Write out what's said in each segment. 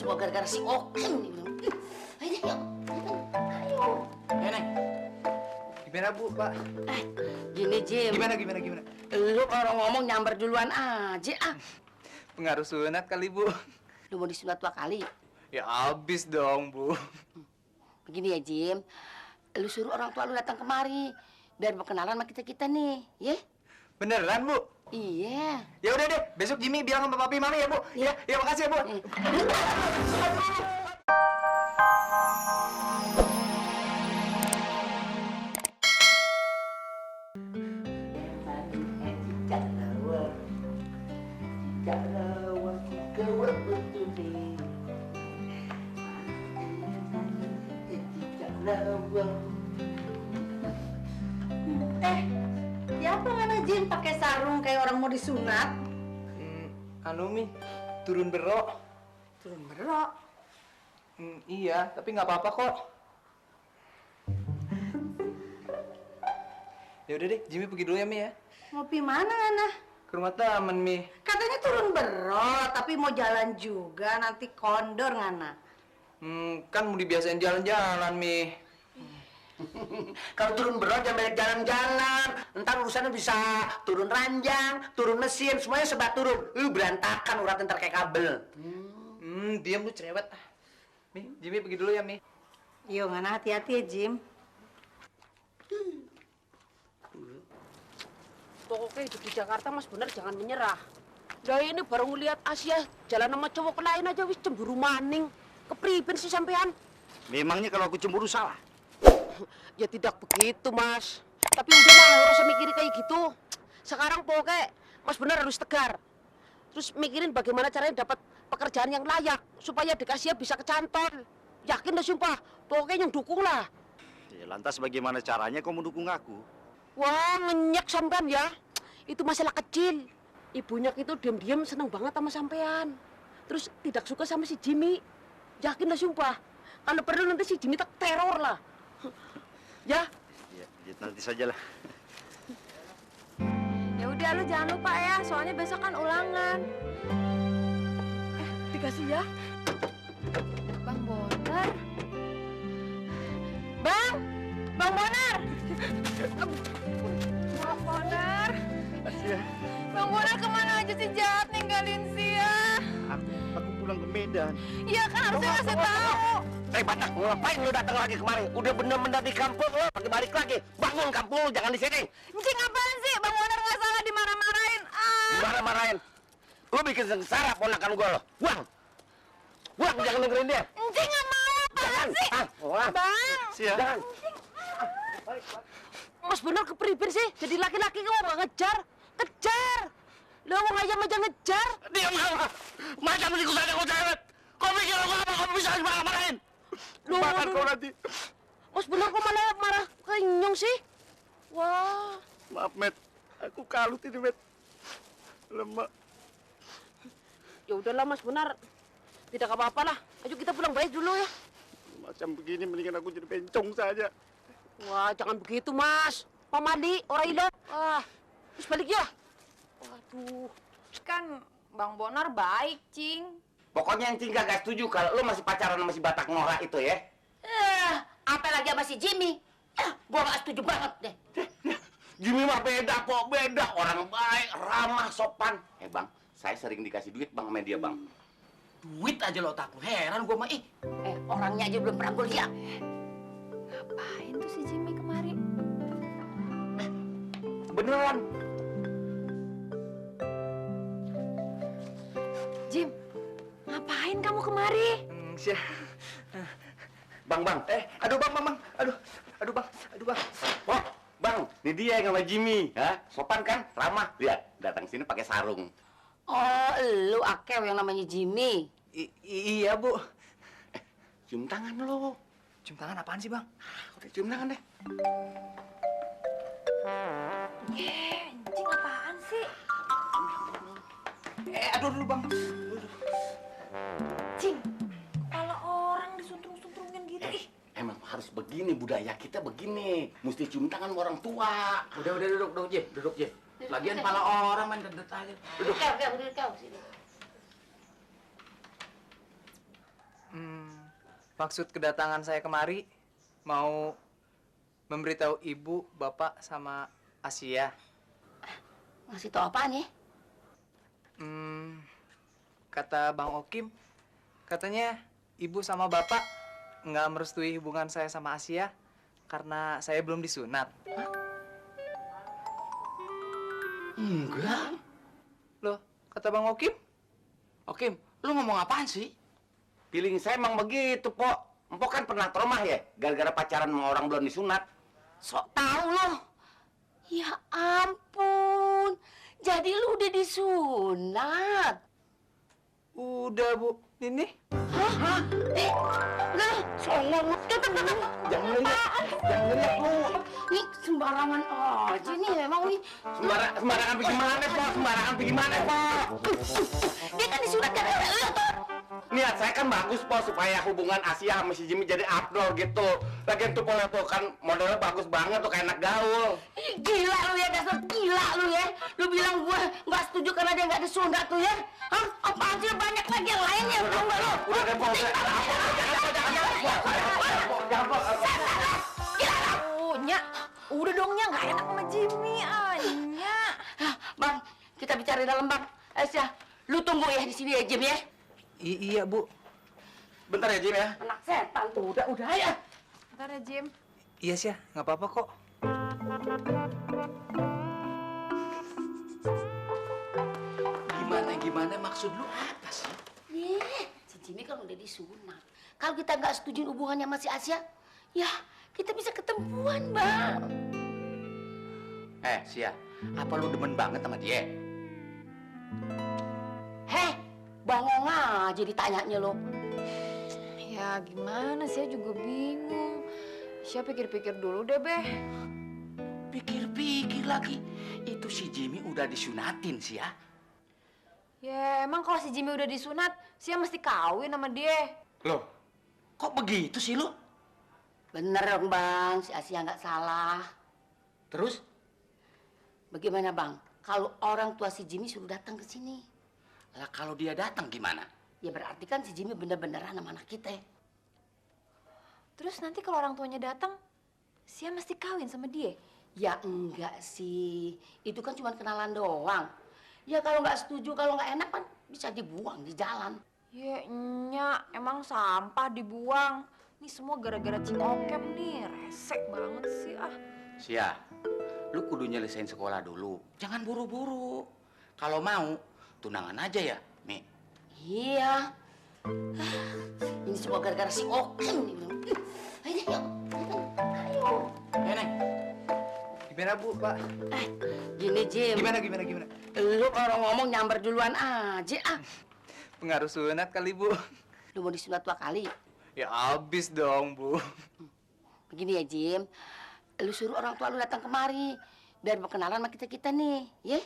semua gara-gara si Oking. Ayo, yuk. Ayo. Neng. Gimana Bu, Pak? Gini, Jim. Gimana? Lu kalau ngomong nyamber duluan aja, ah. Pengaruh sunat kali, Bu. Lu mau disunat 2 kali? Ya abis dong, Bu. Begini ya, Jim. Lu suruh orang tua lu datang kemari. Biar berkenalan sama kita-kita nih, ya? Beneran, Bu? Iya. Ya udah deh, besok Jimmy bilang sama papi mami ya, Bu. Ya, makasih ya, Bu. Siapa ngana Jin pakai sarung kayak orang mau disunat? Anu Mi, turun berok. Turun berok. Iya, tapi nggak apa-apa kok. Ya udah deh, Jimmy pergi dulu ya Mi ya. Ngopi mana ngana? Ke rumah temen Mi. Katanya turun berok, tapi mau jalan juga nanti kondor ngana. Kan mau dibiasain jalan-jalan Mi. Kalau turun berok jangan banyak jalan-jalan. Ntar urusannya bisa turun ranjang, turun mesin, semuanya serba turun. Berantakan urat ntar kayak kabel. Diam lu cerewet. Mi, Jimmy pergi dulu ya Mi. Yo ngana hati-hati ya Jim. Pokoknya hidup di Jakarta Mas bener jangan menyerah. Lah ini baru ngeliat Asia jalan sama cowok lain aja wis cemburu maning. Kepriben sih sampean? Memangnya kalau aku cemburu salah? Ya tidak begitu Mas. Tapi udah lah nggak usah mikirin kayak gitu. Sekarang pokoknya Mas bener harus tegar. Terus mikirin bagaimana caranya dapat pekerjaan yang layak supaya dikasih bisa kecantol. Yakin dah sumpah. Pokoknya yang dukung lah. Ya, lantas bagaimana caranya kau mendukung aku? Wah, ngenyak sampean ya. Itu masalah kecil. Ibunya itu diam-diam seneng banget sama sampean. Terus tidak suka sama si Jimmy. Yakin lah sumpah. Kalau perlu nanti si Jimmy tak teror lah. Ya? Ya, nanti sajalah. Ya udah lu jangan lupa ya, soalnya besok kan ulangan. Dikasih ya. Bang Bonar. Bang Bonar. Bang Bonar. Asia, Bang Bonar kemana aja sih jahat ninggalin Sia? aku pulang ke Medan. Iya kan harusnya ngasih tahu. Batak, ngapain lu datang lagi kemari? Udah bener-bener di kampung lu, pakai balik lagi. Bangun kampung lu, jangan di sini. Encing ngapain sih? Bang Bonar nggak salah dimarah-marahin. Marah-marahin. Lu bikin sengsara ponakan gua lo. Buang, jangan dengerin dia. Encing nggak mau apaan sih? Bang. Sia. Jangan. Mas bener kepriben sih. Jadi laki-laki kamu nggak ngejar. Kejar. Lu mau ngajak aja ngejar. Diam kamu. Macam ini gua sadar gua cewek. Kau pikir aku apa? Kau bisa marah-marahin? Makan kau nanti. Mas bener kok malah marah kenyong sih? Wah. Maaf, Met. Aku kalut ini, Met. Lemah. Ya udahlah Mas benar. Tidak apa-apa lah. Ayo kita pulang balik dulu ya. Macam begini mendingan aku jadi bencong saja. Wah, jangan begitu Mas. Pamali, orang ilo. Terus balik ya. Waduh. Kan Bang Bonar baik, Cing. Pokoknya yang tinggal gak setuju kalau lu masih pacaran sama si Batak Nora itu ya. Apalagi sama si Jimmy. Gua gak setuju banget deh. Jimmy mah beda kok, beda. Orang baik, ramah, sopan. Bang, saya sering dikasih duit bang sama dia bang. Duit aja lo otak lu, heran gua mah orangnya aja belum pernah gua lihat. Ngapain tuh si Jimmy kemari? Beneran. Jim, ngapain kamu kemari? Sia. Bang. Aduh bang. Aduh bang. Wah, bang, ini dia yang sama Jimmy. Sopan kan, ramah. Lihat, datang sini pakai sarung. Oh, lu akew yang namanya Jimmy. Iya, Bu. Cium tangan lo. Cium tangan apaan sih, Bang? Udah cium tangan deh. Anjing apaan sih? Aduh dulu bang. Cing, kalau orang disuntrung-suntrungin gitu, Emang harus begini, budaya kita begini. Mesti cium tangan sama orang tua. Udah duduk, Je. Lagian pala orang main dedet aja. Duduk. Kau, sini. Maksud kedatangan saya kemari mau memberitahu ibu, bapak, sama Asia. Ngasih tau apaan ya? Kata Bang Okim, katanya ibu sama bapak nggak merestui hubungan saya sama Asia karena saya belum disunat. Enggak. Loh, kata Bang Okim? Oke, lu ngomong apaan sih? Feeling saya emang begitu, Pok. Empok kan pernah trauma ya, gara-gara pacaran sama orang belum disunat. Sok tahu loh. Ya ampun. Jadi lu udah disunat. Udah, Bu. Ini? Hah? Enggak, songong. Jangan lihat, jangan lihat lu. Nih sembarangan aja nih emang nih. Sembarangan bagaimana, Pok? Sembarangan bagaimana, Pok? Dia kan disunat gara-gara lu tuh. Niat saya kan bagus, Pok, supaya hubungan Asia sama si Jimmy jadi afdol gitu. Lagian tuh Pok tuh kan modelnya bagus banget tuh kayak anak gaul. Gila lu ya, dasar gila lu ya. Lu bilang gua nggak setuju karena dia nggak disunat tuh ya. Hah? Apaan sih banyak lagi yang lainnya, tau nggak lu? Udah deh, Pok. Jangan, Pok. Gila lu. Nya, udah dong Nya, nggak enak sama Jimmy, Nya. Bang, kita bicara di dalam, Bang. Aisyah, lu tunggu ya di sini ya, Jim ya. Iya, Bu. Bentar ya, Jim ya. Anak setan tuh, udah ya. Bentar ya, Jim. Iya sih, nggak apa-apa kok. Gimana maksud lu apa sih? Si Jimmy kan udah disunat. Kalau kita nggak setuju hubungannya sama si Asia, ya kita bisa ketemuan, Bang. Sia, apa lu demen banget sama dia? Bangong aja ditanyanya lo. Ya gimana sih, juga bingung. Siapa pikir-pikir dulu deh, Beh. Pikir-pikir lagi, itu si Jimmy udah disunatin sih ya. Ya emang kalau si Jimmy udah disunat, Sia mesti kawin sama dia. Loh, kok begitu sih lu? Bener dong, Bang. Si Asia nggak salah. Terus? Bagaimana, Bang? Kalau orang tua si Jimmy suruh datang ke sini, Lah kalau dia datang gimana? ya berarti kan si Jimmy bener-beneran sama anak kita. Terus nanti kalau orang tuanya datang, Sia mesti kawin sama dia. Ya enggak sih. Itu kan cuma kenalan doang. Ya kalau nggak setuju, kalau nggak enak kan bisa dibuang di jalan. Ya Nya, emang sampah dibuang. Ini semua gara-gara Cing Okem nih. Resek banget sih, ah. Sia, lu kudu nyelesain sekolah dulu. Jangan buru-buru. Kalau mau, tunangan aja ya, Mi. Iya. Ini semua gara-gara si Okem nih. Ayo, ayo. Neng. Gimana, Bu, Pak? Gini, Jim. Gimana? Lu kalau ngomong nyamber duluan aja, ah. Pengaruh sunat kali, Bu. Lu mau disunat 2 kali? Ya abis dong, Bu. Begini ya, Jim. Lu suruh orang tua lu datang kemari. Biar berkenalan sama kita-kita nih, ya?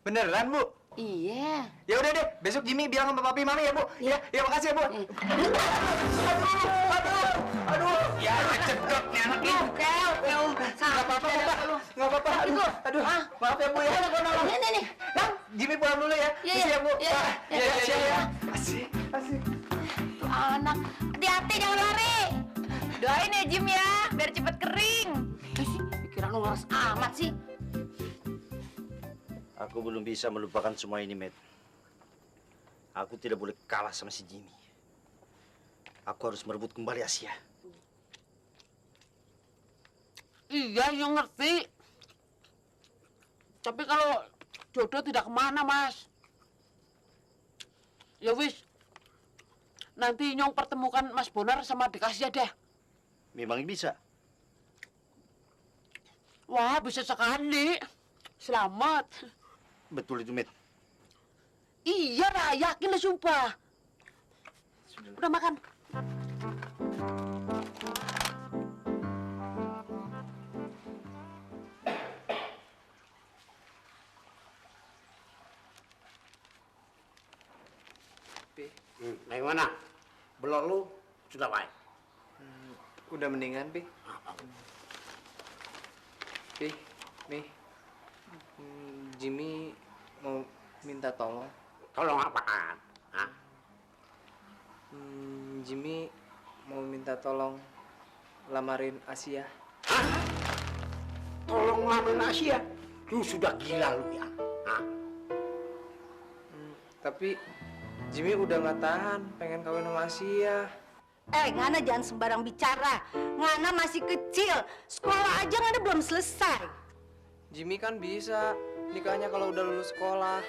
Beneran, Bu? Iya. Ya udah deh, besok Jimmy bilang sama papi mami ya, Bu. Iya. Ya, makasih ya, Bu. Aduh. Ya, cedok nih anak ini. Nggak apa-apa, Pak. Nggak apa-apa. Aduh. Maaf ya, Bu ya. Nih. Bang, Jimmy pulang dulu ya. Iya, Isi ya, Bu. iya. Pak. Iya, Iya, iya. Asik. Tuh anak. Hati-hati jangan lari. Doain ya, Jim ya, biar cepet kering. Pikiran lu ngeres amat sih. Aku belum bisa melupakan semua ini, Matt. Aku tidak boleh kalah sama si Jimmy. Aku harus merebut kembali Asia. Iya, yang ngerti. Tapi kalau jodoh tidak kemana, Mas. Ya wis, nanti Nyong pertemukan Mas Bonar sama adik Asia deh. Memang bisa. Wah, bisa sekali. Selamat. Betul itu, Matt. Iya, Ra, yakin lah sumpah. Udah makan. Bagaimana? Belok lu sudah baik. Udah mendingan, Pi. Pi, Mi. Jimmy mau minta tolong. Tolong apaan? Hah? Jimmy mau minta tolong lamarin Asia. Tolong lamarin Asia. Lu sudah gila lu ya. Hah? Tapi Jimmy udah nggak tahan, pengen kawin sama Asia. Ngana jangan sembarang bicara. Ngana masih kecil, sekolah aja Ngana belum selesai. Jimmy kan bisa nikahnya kalau udah lulus sekolah.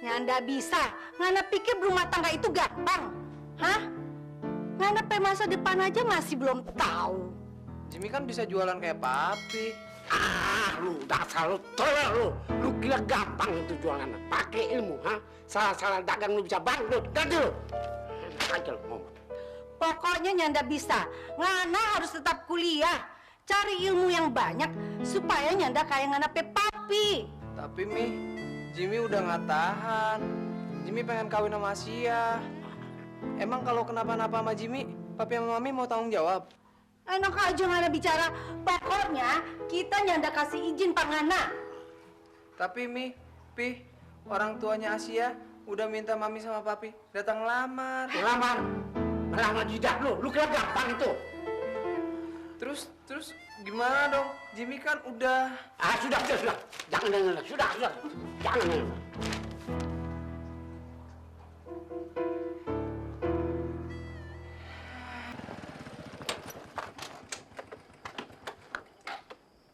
Ngana bisa. Ngana pikir berumah tangga itu gampang, hah? Ngana masa depan aja masih belum tahu. Jimmy kan bisa jualan kayak papi. Lu dasar lu tolol lu. Lu gila gampang itu jualan. Pakai ilmu, ha? Salah-salah dagang lu bisa bangkrut. Ganti lu. Enak aja lu ngomong. Pokoknya Nyanda bisa. Ngana harus tetap kuliah. Cari ilmu yang banyak supaya Nyanda kayak Ngana papi. Tapi Mi, Jimmy udah nggak tahan. Jimmy pengen kawin sama Asia. Emang kalau kenapa-napa sama Jimmy, papi sama mami mau tanggung jawab? Enak aja Ngana bicara. Pokoknya kita Nyanda kasih izin Pak Ngana. Tapi Mi, Pi, orang tuanya Asia udah minta mami sama papi datang lamar. Melamar jidat lu kira gampang itu. Terus gimana dong? Jimmy kan udah... Sudah. Jangan dengar. Sudah. Jangan dengar.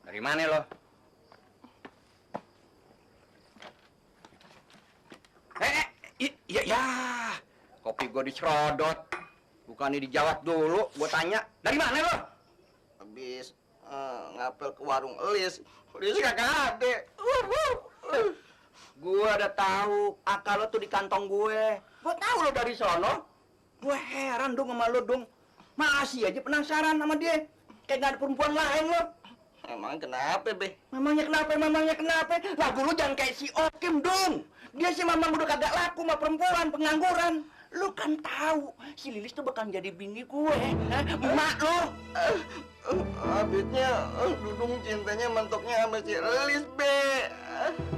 Dari mana lo? Ya. Kopi gua dicerodot. Bukannya dijawab dulu, gua tanya. Dari mana lo? Habis ngapel ke warung Elis. Elis kagak ada. Gua udah tahu akal lo tuh di kantong gue. Gua tahu lo dari sono. Gua heran dong sama lo dong. Masih aja penasaran sama dia. Kayak gak ada perempuan lain lo. Emang kenapa, Be? Mamangnya kenapa? Lagu lu jangan kayak si Okim dong. Dia si Mamang udah kagak laku sama perempuan, pengangguran. Lu kan tahu si Lilis tuh bakal jadi bini gue. Emak lo. Habisnya Dudung cintanya mentoknya sama si Elis, Be.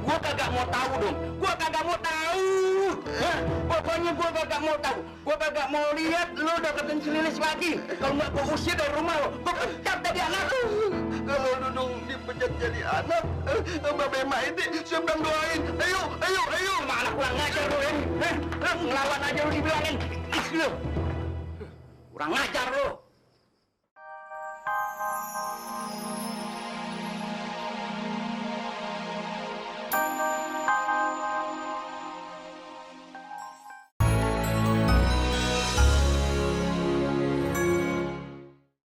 Gua kagak mau tahu dong. Gua kagak mau tahu. Pokoknya gua kagak mau tahu. Gua kagak mau lihat lu dapetin si Lilis lagi. Kalau nggak gua usir dari rumah lo. Gua pecat dari anak lu. Kalau Dudung dipecat jadi anak, Mbak Bema ini siapa yang doain? Ayo. Malah kurang ngajar lu ini. Ngelawan aja lu dibilangin. Lu. Kurang ngajar lu.